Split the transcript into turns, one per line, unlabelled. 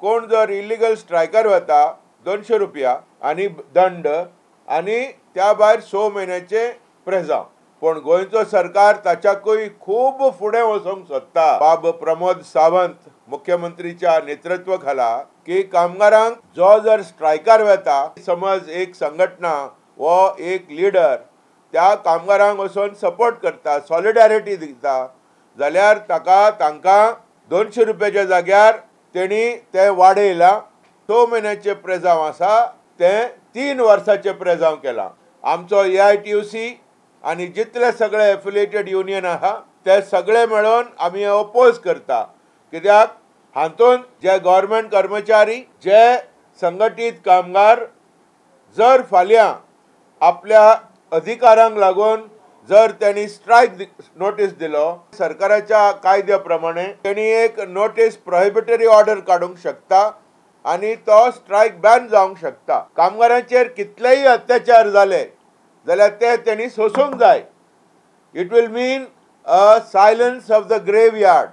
कोण जर इलिगल स्ट्रायकार वता 200 रुपया आनी दंड आनी त्या भायर 6 म्हयन्याचे प्रेजांव. पूण गोंयचो सरकार ताच्याकूय खूब फुडें वचूंक सोदता. बाब प्रमोद सावंत मुख्यमंत्रीच्या नेतृत्व खाला की कामगारांक जो जर स्ट्रायकार वता, समज एक संघटना वो एक लिडर त्या कामगारांक वचून सपोर्ट करता, सॉलिडारिटी दिता, जाल्यार ताका तांकां 200 रुपयाच्या जाग्यार तेणी तें वाडयलां. 6 म्हयन्याचें प्रेजांव आसा तें 3 वर्साचें प्रेजांव केलां. आमचो AITUC आनी जितले सगळे एफिलिएटेड युनियन आहा ते सगळे मेळून आमी अपोज करता. कित्याक हातूंत जे गव्हर्मेंट कर्मचारी, जे संघटीत कामगार जर फाल्यां आपल्या अधिकारांक लागून जर त्यांनी स्ट्रायक नोटीस दिलो, सरकाराच्या कायद्या प्रमाणे त्यांनी एक नोटीस प्रोहिबिटरी ऑर्डर काडूंक शकता आनी तो स्ट्रायक बॅन जावंक शकता. कामगारांचेर कितलेय अत्याचार जाले जाल्यार ते तेणी सोसूंक जाय. It will mean a silence of the graveyard.